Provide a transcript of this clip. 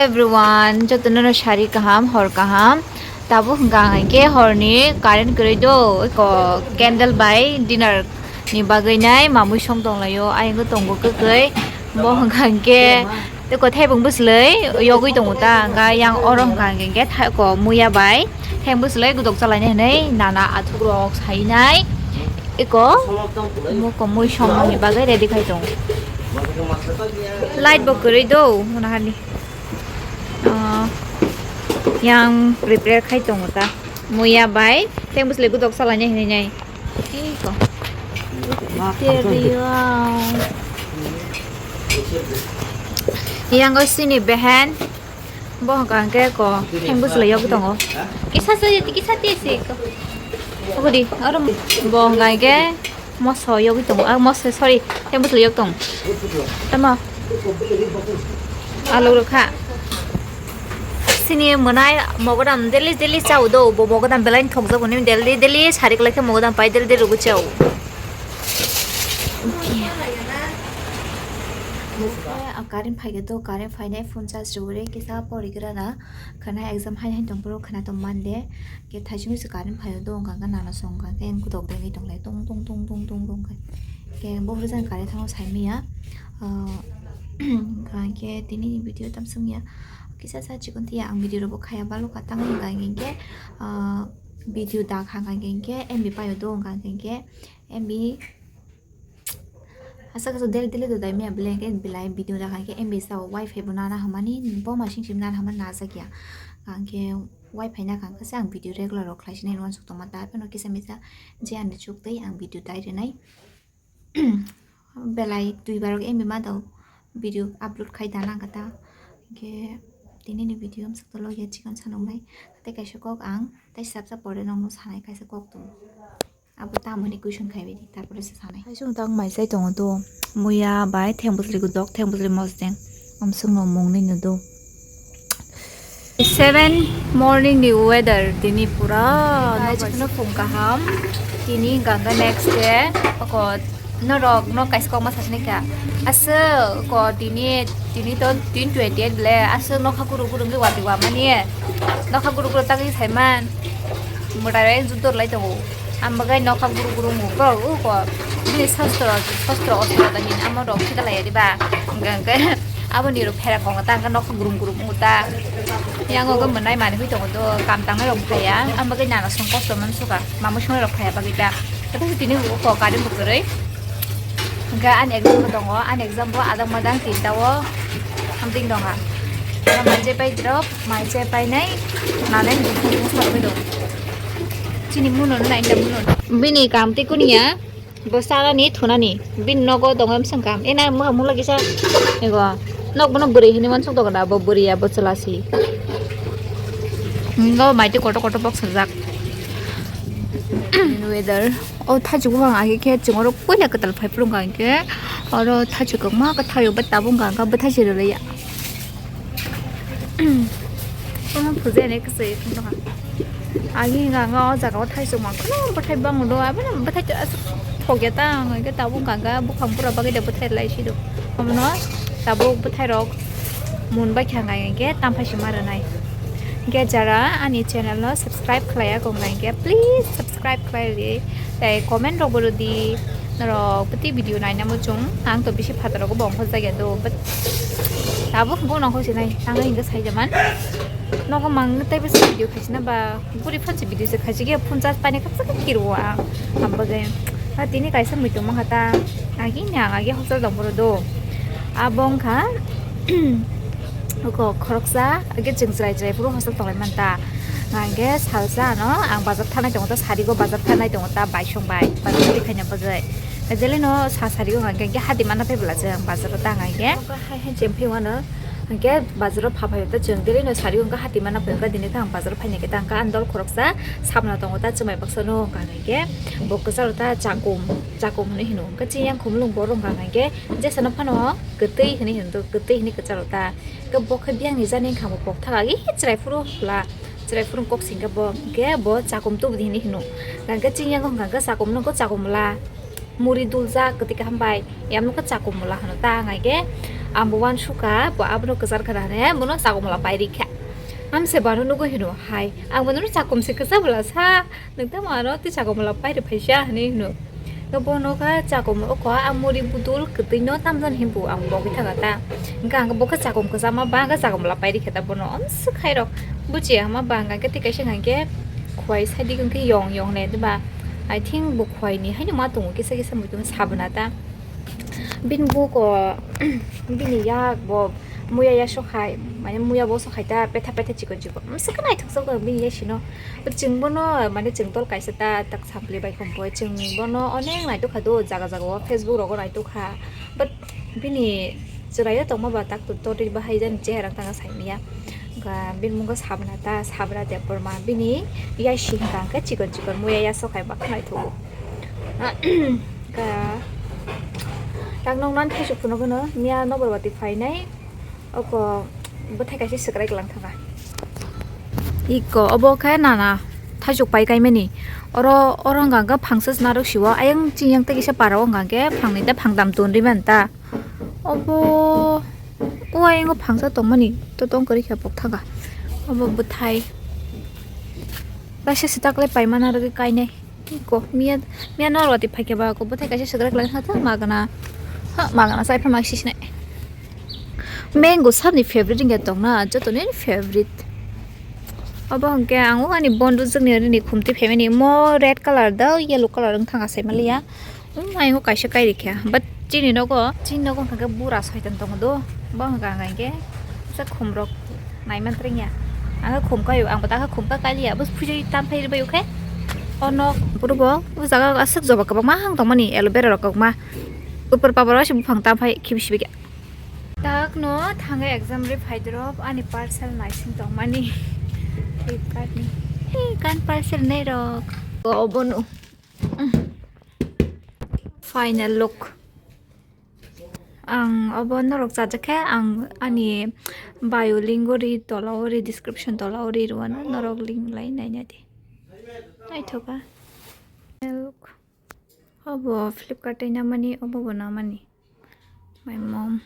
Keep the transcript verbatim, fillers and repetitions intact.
Everyone, jotono no sari kaham, hor kaham. Tabuk hwnkha hwnkhe horni current kwrwi do, eko candle bai dinner ni bagwi nai mamui song tonglaio, ayang tongo kwkwi. Bo hwnkha hwnkhe tei ko thebung bwslwi yogwi tongo ta, hwnkha yang oro hwnkha hwnkhe tha-, ko muya bai thebung bwslwi gudok chalainai hwnwi nana athukrok sainai. Eko muko mui songmani bagwi ready khai tongo. Light bo kwrwi do, hwnahani. Ah, yang prepare khai tongo ta. Muya bai, tei bwsle gudok salainai hinwi nai. Iko. Yang o sini behen. Bo hwnkha hwnkhe ko, tei bwsle yogwi tongo. Kisa se, kisa te se ko. Ogo di, oro bo hwnkha hwnkhe. Moso yogwi tongo, ah, moso, sorry, tei bwsle yok tong. Tamo. Alu rwkha. Sini mwnai mogodam daily, daily chao do, bo mogodam belai thokjago ni daily, daily sari kwlai khe mogodam pai daily, daily rwgwi chao. Current phaikhe do, current phainai phone charge rwwi kisa porigra na khwna exam hai hai tong phuru khwna tong mande. Khe thaising se current phaio do, hwnka hwnkhe nana song hwnka hwnkhe gudok dengwi tonglai tong tong tong tong tong tong khe. Khe bo hwrwjani current thango saimanya. Ah, hwnka hwnkhe tini ni video tam swngya. Kisa sa chikon tiya ang video rokbo khaya baluka tang hwnka hwnkhe, ah, video da kha hwnka hwnkhe M B paio do hwnka hwnkhe M B Asa kaisa daily daily do dai maya belai khe belai video da kha khe M B sa wifi bo nana hamani bo masing sim nana hamani najakya. Ang khe wifi na kha khe se ang video regular rok khlai sinai uansuk tongma ta phano kisa misa je ani chuk tei ang video dai rwnai. Belai dui bar M B ma do video upload khai da nang kha ta. Khe tini ni video amsuk tolo ya chikon sanok nai. Tei kaisa kok ang tei sabsa pore nokno sanai kaisa kok tongo. Abo tamoni question khai bai di, tarpore se sanai. Hai chwng tang mai chai tongo do. Muya bai theng bwsli gudok, theng bwsli mosdeng. Amswk no mung nwi no do. Seven morning ni weather tini pura no phung kaham. Tini hwnkha hwnkhe next day. Oko norok no kaisa kokma sasini kha. Aswk ko tini, tini to tini twenty eight ble. Aswk nokha guru guru wngwi watwi wamani. Nokha guru guru tagwi saiman. Mwtai bai judor lai tongo. Ang bagwi nokha guru guru wng borok uko bini sostro, sostro ostro da hin amo rok thika lai ya diba. Hwnkhe, hwnkhe aboni rok phera kong ta hwnkhe nokha guru guru wng ta. Yang o mwtai mani hui tongo do kam tangnai rok phaiya. Ang bagwi nana song kosto man suka. Mamui song rok phaiya bagwi ta. Tei tini uko current bo kwrwi. Hwnkhe ani exam bo tongo, ani exam bo adang madang tinta o something tongkha. Oro mai je pai drop, mai je painai, nanai bufang bufang pai do. Chini muno no nainda muno. Bini kam tei kuniya, bo salani thunani, bini nogo tongo bwswng kam. Ena mokha mula kisa, ego, nok bono bwrwi hinwi uansuk tongo da, bo bwrwi ya, bo chwla si. Ngo mai tei kotor kotor bok sajak. Weather. O thaichuk buphang age khe chwng oro puila kwtal phai phuru hwnkha hinkhe oro thaichuk kwbangma khe thaio, but tabuk hwnkha hwnkhe bwthai se rwlaiya. Omo phuja ni kwchwi wngkha. Agi hwnkha hwnkhe o jaga o thaichuk mang kheno bwthai bangwi do, abono bwthai thokya ta hwnkha hinkhe tabuk hwnkha hwnkhe buphang bura bagwi da bwthai lai si do. Omono tabuk bwthai rok mun bai kha hwnkha hinkhe tam phai se ma rwnai. Hinkhe jara ani channel no subscribe khlaiya kong hinkhe please subscribe khlai rw di, tei comment rok bo rw di, norok bwtwi video naina muchung, ang to bisi phataro bo ongkhor jakya do, but tabuk bo nongkhor sinai, ang hinkhe sai jaman, nogo mang tei bisi video khaisina ba, buri phansi video se khaisike phone charge paine kapsa khe kiro ang, ang bagwi, ha tini kaisa muitu mankha ta, agi ni ang agi hostel dong phuru do, abo wngkha. Oko khoroksa, age chwng chwrai chwrai phuru hostel tonglai manta. Hwnkhe salsa ano ang bazar thangnai tongo ta, sarigo bazar thangnai tongo ta, baisong bai bazar twi khaina bagwi. Jelino sa sarigo hwnkhe hati mana phai bwla chwng bazaro ta hwnkhe. Hai hai chwng phai mano. Hwnkhe bazaro pha phai ta chwng jelino sarigo hwnkhe hati mana phai hwnkhe dini ta ang bazaro phainai khe ta hwnkhe ani dol khoroksa samna tongo ta, chwmai baksa no hwnkha hwnkhe bo kwcharo ta chakum, chakum hinwi hino. Hwnkhe chini yang khumulwng bo rwngkha hwnkhe jesano phano kwtwi hinwi hino, kwtwi hinwi kwcharo ta. Hwnkhe bo khe biyang ni jani wngkha bo pokthak agi chwrai phuru hwla, chwrai phuru kok singkhe bo, hwnkhe bo chakum tubudi hinwi hino. Hwnkhe chini yang wngkha hwnkhe chakum no wngkha chakum la, muri duljak kwtwi kaham bai, yam no khe chakum la hwno ta hwnkhe, Ang bo uansukha, bo abono kwchar kha da hwnwi, bono chakomla pai rikha. Amse bono nugwi hino hai, ang bono chakomse kwcha bwla sa, nwng tamo ano tei chakomla pai rw phaisa hwnwi hino. Khe bono khe chakom oko ang muri budul kwtwino tamjani hinwi ang bogwi thangkha ta. Hwnkhe ang bo khe chakom kwchama ba khe chakomla pai rikha ta bono, amswk khairok bujiya ma ba hwnkhe tei kaisa hwnkhe khwai sadi hwnkhe yong yong le diba. I think bo khwai ni haino ma tongo kisa kisa muitu sabna ta. Bini buko, bini yak bo muya ya sokhai, mane muya bo sokhai ta petha petha chikon chikon. Masa khe naithok sok bini yasino. Chwng bono, mane chwng tol kaisa ta tak sampli bai khumpo. Chwng bono onek naithok kha do, jaga jaga o Facebook rogo naithok kha. But bini chwraio tongma ba tak to tori bahai jani chehera tanga saimaya. Ga bini mungo sabna ta, sabra de porma. Bini yasi hwnkha khe chikon chikon muya ya sokhai ba khwnaithogo. Ka tak nong nan thaisuk phunuk hwno, miya nobar bati phainai, oko bwthai kaisa swkrai kwlang thangkha. Iko obo khe nana thaisuk pai kaimani. Oro, oro hwnkha khe phangsa narwk sio, ayang chini yang tei kisa para o hwnkha khe phangnwi tei phangtam ton rimani ta. Obo, o ayang o phangsa tongmani, to tong kwrwi khe pok thangkha. Obo bwthai. Kaisa swtaklai paimana rwgwi kainai. Ko, miya, miya norwati phaikhe ba ko bwthai kaisa swkrak lai ha ta magana. Ha, magana chai pha mak sisnai. Mango sabni favorite wngya tongna, jotoni favorite. Obo hwnkhe ang o ani bondu jwkni rini khumtwi phaimani mo red colour da yellow colour wng thang asai maliya. Wng ayang o kaisa kai rikha, but chini nogo, chini nogo hwnkha khe bura soitan tongo do, bo hwnkha hwnkha khe kisa khumrok naiman twrwngya. Ang khe khum kaio, ang bo ta khe khum ka kailiya, bo phuijaui tam phai rwbaio khe. O nok, boro bo, o jaga o aswk joba kwbangma hang tongmani, aloe vera rok kwbangma. Upor paboro se buphang tam phai khibi sibi khe. Tak no thangwi exam ri phai drop, ani parcel naising tongmani Flipkart ni. Hey, kan parcel nai rok. O bono. Final look. Ang obo norok chajakhe ang ani bio link o ri tola o ri description tola o ri rwano norok link lai naina di. Naithoka. Final look. Obo Flipkart tei namani obo bo namani. My mom.